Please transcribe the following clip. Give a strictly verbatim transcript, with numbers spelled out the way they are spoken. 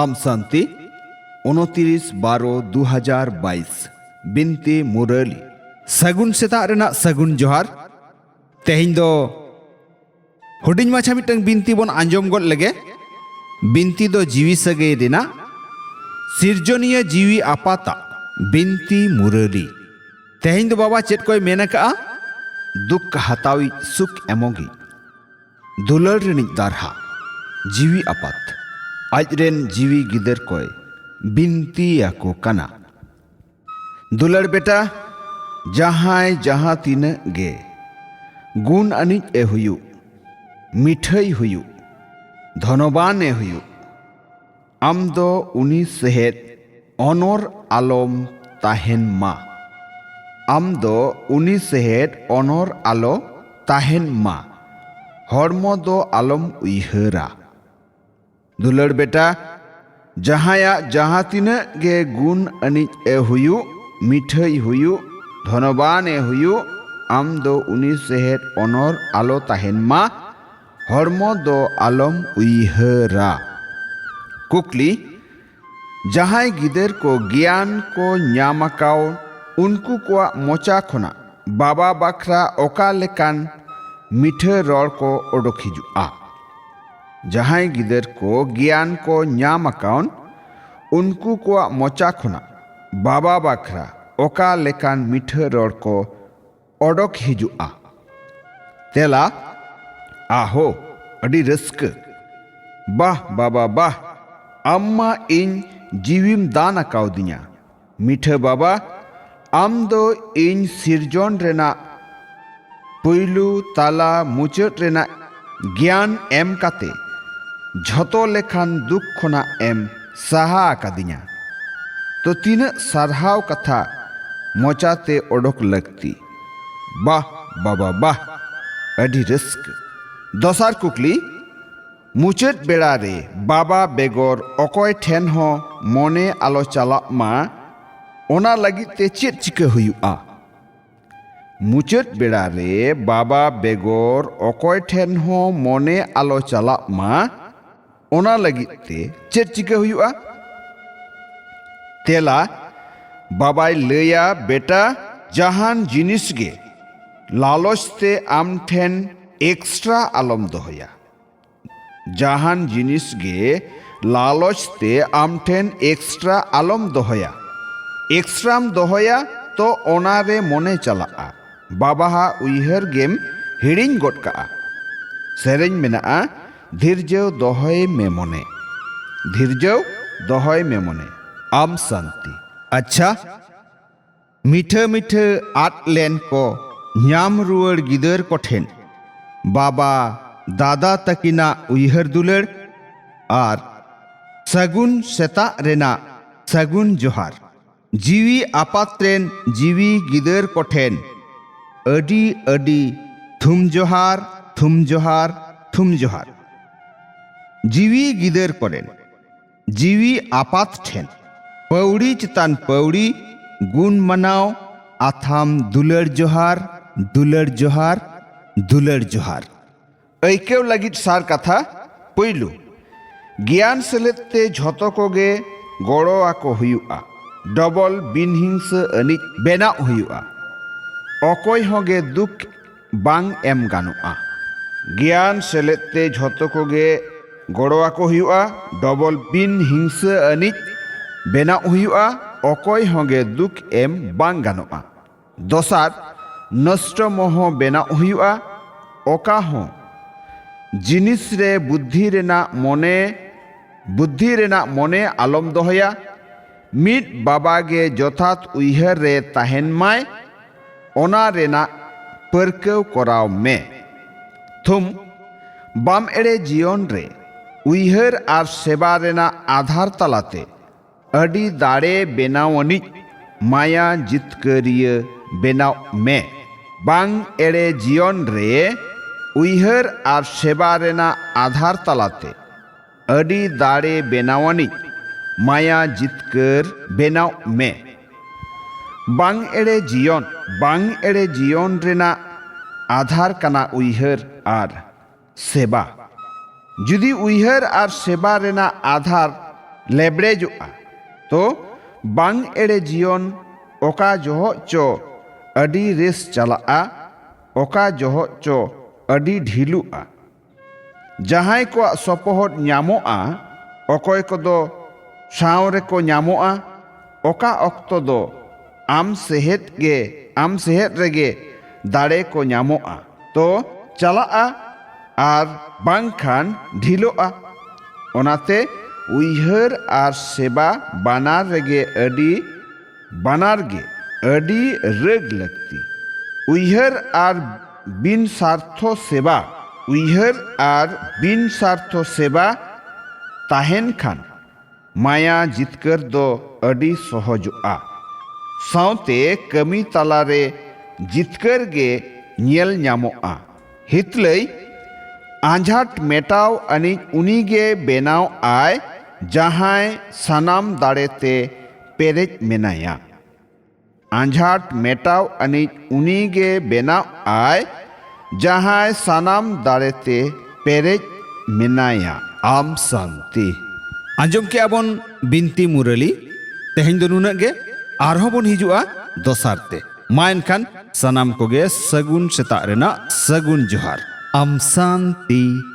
ᱟᱢ ᱥᱟᱱᱛᱤ, ᱩᱱᱛᱨᱤᱥ ᱵᱟᱨᱚ ᱫᱩ ᱦᱟᱡᱟᱨ ᱵᱟᱭᱤᱥ, ᱵᱤᱱᱛᱤ ᱢᱩᱨᱟᱹᱞᱤ᱾ ᱥᱟᱹᱜᱩᱱ ᱥᱮᱛᱟᱜ ᱨᱮᱱᱟᱜ ᱥᱟᱹᱜᱩᱱ ᱡᱚᱦᱟᱨ᱾ ᱛᱮᱦᱮᱧ ᱫᱚ ᱦᱩᱰᱤᱧ ᱢᱟᱪᱷᱟ ᱢᱤᱫᱴᱟᱝ ᱵᱤᱱᱛᱤ ᱵᱚᱱ ᱟᱸᱡᱚᱢ ᱜᱚᱫ ᱞᱮᱜᱮ᱾ ᱵᱤᱱᱛᱤ ᱫᱚ ᱡᱤᱣᱤ ᱥᱟᱹᱜᱟᱹᱭ ᱨᱮᱱᱟᱜ, ᱥᱤᱨᱡᱚᱱᱤᱭᱟᱹ ᱡᱤᱣᱤ ᱟᱯᱟᱛᱟᱜ ᱵᱤᱱᱛᱤ ᱢᱩᱨᱟᱹᱞᱤ᱾ ᱛᱮᱦᱮᱧ ᱫᱚ ᱵᱟᱵᱟ ᱪᱮᱫ ᱠᱚᱭ ᱢᱮᱱ ᱟᱠᱟᱜᱼᱟ? ᱫᱩᱠ ᱦᱟᱛᱟᱣᱤᱡ ᱥᱩᱠ ᱮᱢᱚᱜᱤᱡ, ᱫᱩᱞᱟᱹᱲ ᱨᱤᱱᱤᱡ ᱫᱟᱨᱦᱟ, ᱡᱤᱣᱤ ᱟᱯᱟᱛ, ᱟᱡ ᱨᱮᱱ ᱡᱤᱣᱤ ᱜᱤᱫᱟᱹᱨ ᱠᱚᱭ ᱵᱤᱱᱛᱤ ᱟᱠᱚ ᱠᱟᱱᱟ᱾ ᱫᱩᱞᱟᱹᱲ ᱵᱮᱴᱟ, ᱡᱟᱦᱟᱸᱭ ᱡᱟᱦᱟᱸ ᱛᱤᱱᱟᱹᱜ ᱜᱮ ᱜᱩᱱ ᱟᱹᱱᱤᱡ ᱮ ᱦᱩᱭᱩᱜ, ᱢᱤᱴᱷᱟᱹᱭ ᱦᱩᱭᱩᱜ, ᱫᱷᱚᱱᱚᱵᱟᱱ ᱮ ᱦᱩᱭᱩᱜ, ᱟᱢ ᱫᱚ ᱩᱱᱤ ᱥᱮᱦᱮᱫ ᱚᱱᱚᱨ ᱟᱞᱚᱢ ᱛᱟᱦᱮᱱ ᱢᱟ᱾ ᱟᱢ ᱫᱚ ᱩᱱᱤ ᱥᱮᱦᱮᱫ ᱚᱱᱚᱨ ᱟᱞᱚ ᱛᱟᱦᱮᱱ ᱢᱟ᱾ ᱦᱚᱲᱢᱚ ᱫᱚ ᱟᱞᱚᱢ ᱩᱭᱦᱟᱹᱨᱟ᱾ ᱫᱩᱞᱟᱹᱲ ᱵᱮᱴᱟ, ᱡᱟᱦᱟᱸᱭᱟᱜ ᱡᱟᱦᱟᱸ ᱛᱤᱱᱟᱹᱜ ᱜᱮ ᱜᱩᱱ ᱟᱹᱱᱤᱡ ᱮ ᱦᱩᱭᱩᱜ, ᱢᱤᱴᱷᱟᱹᱭ ᱦᱩᱭᱩᱜ, ᱫᱷᱚᱱᱚᱵᱟᱱ ᱮ ᱦᱩᱭᱩᱜ, ᱟᱢ ᱫᱚ ᱩᱱᱤ ᱥᱮᱦᱮᱫ ᱚᱱᱚᱨ ᱟᱞᱚ ᱛᱟᱦᱮᱱ ᱢᱟ᱾ ᱦᱚᱲᱢᱚ ᱫᱚ ᱟᱞᱚᱢ ᱩᱭᱦᱟᱹᱨᱟ᱾ ᱠᱩᱠᱞᱤ, ᱡᱟᱦᱟᱸᱭ ᱜᱤᱫᱟᱹᱨ ᱠᱚ ᱜᱮᱭᱟᱱ ᱠᱚ ᱧᱟᱢ ᱟᱠᱟᱣ, ᱩᱱᱠᱩ ᱠᱚᱣᱟᱜ ᱢᱚᱪᱟ ᱠᱷᱚᱱᱟᱜ ᱵᱟᱵᱟ ᱵᱟᱠᱷᱨᱟ ᱚᱠᱟ ᱞᱮᱠᱟᱱ ᱢᱤᱴᱷᱟᱹ ᱨᱚᱲ ᱠᱚ ᱚᱰᱚᱠ ᱦᱤᱡᱩᱜᱼᱟ? ᱡᱟᱦᱟᱸᱭ ᱜᱤᱫᱟᱹᱨ ᱠᱚ ᱜᱮᱭᱟᱱ ᱠᱚ ᱧᱟᱢ ᱟᱠᱟᱣᱱ, ᱩᱱᱠᱩ ᱠᱚᱣᱟᱜ ᱢᱚᱪᱟ ᱠᱷᱚᱱᱟᱜ ᱵᱟᱵᱟ ᱵᱟᱠᱷᱨᱟ ᱚᱠᱟ ᱞᱮᱠᱟᱱ ᱢᱤᱴᱷᱟᱹ ᱨᱚᱲ ᱠᱚ ᱚᱰᱚᱠ ᱦᱤᱡᱩᱜᱼᱟ? ᱛᱮᱞᱟ, ᱟᱦᱳ, ᱟᱹᱰᱤ ᱨᱟᱹᱥᱠᱟᱹ᱾ ᱵᱟᱦ ᱵᱟᱵᱟ ᱵᱟᱦ, ᱟᱢ ᱢᱟ ᱤᱧ ᱡᱤᱣᱤᱢ ᱫᱟᱱ ᱟᱠᱟᱣᱫᱤᱧᱟ᱾ ᱢᱤᱴᱷᱟᱹ ᱵᱟᱵᱟ, ᱟᱢ ᱫᱚ ᱤᱧ ᱥᱤᱨᱡᱚᱱ ᱨᱮᱱᱟᱜ ᱯᱩᱭᱞᱩ, ᱛᱟᱞᱟ, ᱢᱩᱪᱟᱹᱫ ᱨᱮᱱᱟᱜ ᱜᱮᱭᱟᱱ ᱮᱢ ᱠᱟᱛᱮ ᱡᱷᱚᱛᱚ ᱞᱮᱠᱟᱱ ᱫᱩᱠ ᱠᱷᱚᱱᱟᱜ ᱮᱢ ᱥᱟᱦᱟ ᱟᱠᱟᱫᱤᱧᱟ᱾ ᱛᱚ ᱛᱤᱱᱟᱹᱜ ᱥᱟᱨᱦᱟᱣ ᱠᱟᱛᱷᱟ ᱢᱚᱪᱟᱛᱮ ᱚᱰᱚᱠ ᱞᱟᱹᱠᱛᱤ᱾ ᱵᱟᱦ ᱵᱟᱵᱟ ᱵᱟᱦ, ᱟᱹᱰᱤ ᱨᱟᱹᱥᱠᱟᱹ᱾ ᱫᱚᱥᱟᱨ ᱠᱩᱠᱞᱤ, ᱢᱩᱪᱟᱹᱫ ᱵᱮᱲᱟ ᱨᱮ ᱵᱟᱵᱟ ᱵᱮᱜᱚᱨ ᱚᱠᱚᱭ ᱴᱷᱮᱱ ᱦᱚᱸ ᱢᱚᱱᱮ ᱟᱞᱚ ᱪᱟᱞᱟᱜ ᱢᱟ, ᱚᱱᱟ ᱞᱟᱹᱜᱤᱫ ᱛᱮ ᱪᱮᱫ ᱪᱤᱠᱟᱹ ᱦᱩᱭᱩᱜᱼᱟ? ᱢᱩᱪᱟᱹᱫ ᱵᱮᱲᱟ ᱨᱮ ᱵᱟᱵᱟ ᱵᱮᱜᱚᱨ ᱚᱠᱚᱭ ᱴᱷᱮᱱ ᱦᱚᱸ ᱢᱚᱱᱮ ᱟᱞᱚ ᱪᱟᱞᱟᱜ ᱢᱟ, ᱚᱱᱟ ᱞᱟᱹᱜᱤᱫ ᱛᱮ ᱪᱮᱫ ᱪᱤᱠᱟᱹ ᱦᱩᱭᱩᱜᱼᱟ? ᱛᱮᱞᱟ, ᱵᱟᱵᱟᱭ ᱞᱟᱹᱭᱟ, ᱵᱮᱴᱟ, ᱡᱟᱦᱟᱱ ᱡᱤᱱᱤᱥ ᱜᱮ ᱞᱟᱞᱚᱪ ᱛᱮ ᱟᱢ ᱴᱷᱮᱱ ᱮᱠᱥᱴᱨᱟ ᱟᱞᱚᱢ ᱫᱚᱦᱚᱭᱟ᱾ ᱡᱟᱦᱟᱱ ᱡᱤᱱᱤᱥ ᱜᱮ ᱞᱟᱞᱚᱪ ᱛᱮ ᱟᱢ ᱴᱷᱮᱱ ᱮᱠᱥᱴᱨᱟ ᱟᱞᱚᱢ ᱫᱚᱦᱚᱭᱟ᱾ ᱮᱠᱥᱴᱨᱟᱢ ᱫᱚᱦᱚᱭᱟ ᱛᱚ ᱚᱱᱟ ᱨᱮ ᱢᱚᱱᱮ ᱪᱟᱞᱟᱜᱼᱟ, ᱵᱟᱵᱟᱦᱟᱜ ᱩᱭᱦᱟᱹᱨ ᱜᱮᱢ ᱦᱤᱲᱤᱧ ᱜᱚᱫ ᱠᱟᱜᱼᱟ᱾ ᱥᱮᱨᱮᱧ ᱢᱮᱱᱟᱜᱼᱟ, ᱫᱷᱤᱨᱡᱟᱹᱣ ᱫᱚᱦᱚᱭ ᱢᱮ ᱢᱚᱱᱮ, ᱫᱷᱤᱨᱡᱟᱹᱣ ᱫᱚᱦᱚᱭ ᱢᱮ ᱢᱚᱱᱮ, ᱟᱢ ᱥᱟᱱᱛᱤ᱾ ᱟᱪᱪᱷᱟ, ᱢᱤᱴᱷᱟᱹ ᱢᱤᱴᱷᱟᱹ ᱟᱫ ᱞᱮᱱ ᱠᱚ ᱧᱟᱢ ᱨᱩᱣᱟᱹᱲ ᱜᱤᱫᱟᱹᱨ ᱠᱚᱴᱷᱮᱱ ᱵᱟᱵᱟ ᱫᱟᱫᱟ ᱛᱟᱹᱠᱤᱱᱟᱜ ᱩᱭᱦᱟᱹᱨ ᱫᱩᱞᱟᱹᱲ ᱟᱨ ᱥᱟᱹᱜᱩᱱ ᱥᱮᱛᱟᱜ ᱨᱮᱱᱟᱜ ᱥᱟᱹᱜᱩᱱ ᱡᱚᱦᱟᱨ᱾ ᱡᱤᱣᱤ ᱟᱯᱟᱛ ᱨᱮᱱ ᱡᱤᱣᱤ ᱜᱤᱫᱟᱹᱨ ᱠᱚᱴᱷᱮᱱ ᱟᱹᱰᱤ ᱟᱹᱰᱤ ᱛᱷᱩᱢ ᱡᱚᱦᱟᱨ, ᱛᱷᱩᱢ ᱡᱚᱦᱟᱨ, ᱛᱷᱩᱢ ᱡᱚᱦᱟᱨ᱾ ᱡᱤᱣᱤ ᱜᱤᱫᱟᱹᱨ ᱠᱚᱨᱮᱱ ᱡᱤᱣᱤ ᱟᱯᱟᱛ ᱴᱷᱮᱱ ᱯᱟᱹᱣᱲᱤ ᱪᱮᱛᱟᱱ ᱯᱟᱹᱣᱲᱤ ᱜᱩᱱ ᱢᱟᱱᱟᱣ ᱟᱛᱷᱟᱢ ᱫᱩᱞᱟᱹᱲ ᱡᱚᱦᱟᱨ, ᱫᱩᱞᱟᱹᱲ ᱡᱚᱦᱟᱨ, ᱫᱩᱞᱟᱹᱲ ᱡᱚᱦᱟᱨ᱾ ᱟᱹᱭᱠᱟᱹᱣ ᱞᱟᱹᱜᱤᱫ ᱥᱟᱨ ᱠᱟᱛᱷᱟ᱾ ᱯᱩᱭᱞᱩ, ᱜᱮᱭᱟᱱ ᱥᱮᱞᱮᱫ ᱛᱮ ᱡᱷᱚᱛᱚ ᱠᱚᱜᱮ ᱜᱚᱲᱚ ᱟᱠᱚ ᱦᱩᱭᱩᱜᱼᱟ᱾ ᱰᱚᱵᱚᱞ ᱵᱤᱱ ᱦᱤᱝᱥᱟᱹ ᱟᱹᱱᱤᱡ ᱵᱮᱱᱟᱣ ᱦᱩᱭᱩᱜᱼᱟ᱾ ᱚᱠᱚᱭ ᱦᱚᱸ ᱜᱮ ᱫᱩᱠ ᱵᱟᱝ ᱮᱢ ᱜᱟᱱᱚᱜᱼᱟ᱾ ᱜᱮᱭᱟᱱ ᱥᱮᱞᱮᱫ ᱛᱮ ᱡᱷᱚᱛᱚ ᱠᱚᱜᱮ ᱜᱚᱲᱚ ᱟᱠᱚ ᱦᱩᱭᱩᱜᱼᱟ᱾ ᱰᱚᱵᱚᱞ ᱵᱤᱱ ᱦᱤᱝᱥᱟᱹ ᱟᱹᱱᱤᱡ ᱵᱮᱱᱟᱣ ᱦᱩᱭᱩᱜᱼᱟ᱾ ᱚᱠᱚᱭ ᱦᱚᱸ ᱜᱮ ᱫᱩᱠ ᱮᱢ ᱵᱟᱝ ᱜᱟᱱᱚᱜᱼᱟ᱾ ᱫᱚᱥᱟᱨ, ᱱᱚᱥᱴᱚ ᱢᱚᱦᱚ ᱵᱮᱱᱟᱣ ᱦᱩᱭᱩᱜᱼᱟ᱾ ᱚᱠᱟ ᱦᱚᱸ ᱡᱤᱱᱤᱥ ᱨᱮ ᱵᱩᱫᱽᱫᱷᱤ ᱨᱮᱱᱟᱜ ᱢᱚᱱᱮ, ᱵᱩᱫᱽᱫᱷᱤ ᱨᱮᱱᱟᱜ ᱢᱚᱱᱮ ᱟᱞᱚᱢ ᱫᱚᱦᱚᱭᱟ᱾ ᱢᱤᱫ ᱵᱟᱵᱟ ᱜᱮ ᱡᱚᱛᱷᱟᱛ ᱩᱭᱦᱟᱹᱨ ᱨᱮ ᱛᱟᱦᱮᱱ ᱢᱟᱭ, ᱚᱱᱟ ᱨᱮᱱᱟᱜ ᱯᱟᱹᱨᱠᱟᱹᱣ ᱠᱚᱨᱟᱣ ᱢᱮ᱾ ᱛᱷᱩᱢ, ᱵᱟᱢ ᱮᱲᱮ ᱡᱤᱭᱚᱱ ᱨᱮ ᱩᱭᱦᱟᱹᱨ ᱟᱨ ᱥᱮᱵᱟ ᱨᱮᱱᱟᱜ ᱟᱫᱷᱟᱨ ᱛᱟᱞᱟᱛᱮ ᱟᱹᱰᱤ ᱫᱟᱲᱮ ᱵᱮᱱᱟᱣ ᱟᱹᱱᱤᱡ ᱢᱟᱭᱟ ᱡᱤᱛᱠᱟᱹᱨᱤᱭᱟᱹ ᱵᱮᱱᱟᱣ ᱢᱮ᱾ ᱵᱟᱝ ᱮᱲᱮ ᱡᱤᱭᱚᱱ ᱨᱮ ᱩᱭᱦᱟᱹᱨ ᱟᱨ ᱥᱮᱵᱟ ᱨᱮᱱᱟᱜ ᱟᱫᱷᱟᱨ ᱛᱟᱞᱟᱛᱮ ᱟᱹᱰᱤ ᱫᱟᱲᱮ ᱵᱮᱱᱟᱣ ᱟᱹᱱᱤᱡ ᱢᱟᱭᱟ ᱡᱤᱛᱠᱟᱹᱨ ᱵᱮᱱᱟᱣ ᱢᱮ᱾ ᱵᱟᱝ ᱮᱲᱮ ᱡᱤᱭᱚᱱ, ᱵᱟᱝ ᱮᱲᱮ ᱡᱤᱭᱚᱱ ᱨᱮᱱᱟᱜ ᱟᱫᱷᱟᱨ ᱠᱟᱱᱟ ᱩᱭᱦᱟᱹᱨ ᱟᱨ ᱥᱮᱵᱟ᱾ ᱡᱩᱫᱤ ᱩᱭᱦᱟᱹᱨ ᱟᱨ ᱥᱮᱵᱟ ᱨᱮᱱᱟᱜ ᱟᱫᱷᱟᱨ ᱞᱮᱵᱲᱮᱡᱚᱜᱼᱟ, ᱛᱚ ᱵᱟᱝ ᱮᱲᱮ ᱡᱤᱭᱚᱱ ᱚᱠᱟ ᱡᱚᱦᱚᱜ ᱪᱚ ᱟᱹᱰᱤ ᱨᱮᱥ ᱪᱟᱞᱟᱜᱼᱟ, ᱚᱠᱟ ᱡᱚᱦᱚᱜ ᱪᱚ ᱟᱹᱰᱤ ᱰᱷᱤᱞᱩᱜᱼᱟ᱾ ᱡᱟᱦᱟᱸᱭ ᱠᱚᱣᱟᱜ ᱥᱚᱯᱚᱦᱚᱫ ᱧᱟᱢᱚᱜᱼᱟ, ᱚᱠᱚᱭ ᱠᱚᱫᱚ ᱥᱟᱶ ᱨᱮᱠᱚ ᱧᱟᱢᱚᱜᱼᱟ, ᱚᱠᱟ ᱚᱠᱛᱚ ᱫᱚ ᱟᱢ ᱥᱮᱦᱮᱫ ᱜᱮ, ᱟᱢ ᱥᱮᱦᱮᱫ ᱨᱮᱜᱮ ᱫᱟᱲᱮ ᱠᱚ ᱧᱟᱢᱚᱜᱼᱟ, ᱛᱚ ᱪᱟᱞᱟᱜᱼᱟ ᱟᱨ ᱵᱟᱝᱠᱷᱟᱱ ᱰᱷᱤᱞᱚᱜᱼᱟ᱾ ᱚᱱᱟᱛᱮ ᱩᱭᱦᱟᱹᱨ ᱟᱨ ᱥᱮᱵᱟ ᱵᱟᱱᱟᱨ ᱨᱮᱜᱮ ᱟᱹᱰᱤ, ᱵᱟᱱᱟᱨ ᱜᱮ ᱟᱹᱰᱤ ᱨᱟᱹᱜᱽ ᱞᱟᱹᱠᱛᱤ᱾ ᱩᱭᱦᱟᱹᱨ ᱟᱨ ᱵᱤᱱ ᱥᱟᱨᱛᱷᱚ ᱥᱮᱵᱟ, ᱩᱭᱦᱟᱹᱨ ᱟᱨ ᱵᱤᱱ ᱥᱟᱨᱛᱷᱚ ᱥᱮᱵᱟ ᱛᱟᱦᱮᱱ ᱠᱷᱟᱱ, ᱢᱟᱭᱟ ᱡᱤᱛᱠᱟᱹᱨ ᱫᱚ ᱟᱹᱰᱤ ᱥᱚᱦᱚᱡᱚᱜᱼᱟ᱾ ᱥᱟᱶᱛᱮ ᱠᱟᱹᱢᱤ ᱛᱟᱞᱟᱨᱮ ᱡᱤᱛᱠᱟᱹᱨ ᱜᱮ ᱧᱮᱞ ᱧᱟᱢᱚᱜᱼᱟ᱾ ᱦᱤᱛᱞᱟᱹᱭ ᱟᱸᱡᱷᱟᱴ ᱢᱮᱴᱟᱣ ᱟᱹᱱᱤᱡ ᱩᱱᱤᱜᱮ ᱵᱮᱱᱟᱣ ᱟᱭ, ᱡᱟᱦᱟᱸᱭ ᱥᱟᱱᱟᱢ ᱫᱟᱲᱮᱛᱮ ᱯᱮᱨᱮᱡ ᱢᱮᱱᱟᱭᱟ᱾ ᱟᱸᱡᱷᱟᱴ ᱢᱮᱴᱟᱣ ᱟᱹᱱᱤᱡ ᱩᱱᱤᱜᱮ ᱵᱮᱱᱟᱣ ᱟᱭ, ᱡᱟᱦᱟᱸᱭ ᱥᱟᱱᱟᱢ ᱫᱟᱲᱮᱛᱮ ᱯᱮᱨᱮᱡ ᱢᱮᱱᱟᱭᱟ᱾ ᱟᱢ ᱥᱟᱱᱛᱤ᱾ ᱟᱸᱡᱚᱢ ᱠᱮᱜᱼᱟ ᱵᱚᱱ ᱵᱤᱱᱛᱤ ᱢᱩᱨᱟᱹᱞᱤ᱾ ᱛᱮᱦᱮᱧ ᱫᱚ ᱱᱩᱱᱟᱹᱜ ᱜᱮ, ᱟᱨᱦᱚᱸ ᱵᱚᱱ ᱦᱤᱡᱩᱜᱼᱟ ᱫᱚᱥᱟᱨ ᱛᱮ᱾ ᱢᱟ ᱮᱱᱠᱷᱟᱱ ᱥᱟᱱᱟᱢ ᱠᱚᱜᱮ ᱥᱟᱹᱜᱩᱱ ᱥᱮᱛᱟᱜ ᱨᱮᱱᱟᱜ ᱥᱟᱹᱜᱩᱱ ᱡᱚᱦᱟᱨ᱾ ᱟᱢ ᱥᱟᱱᱛᱤ᱾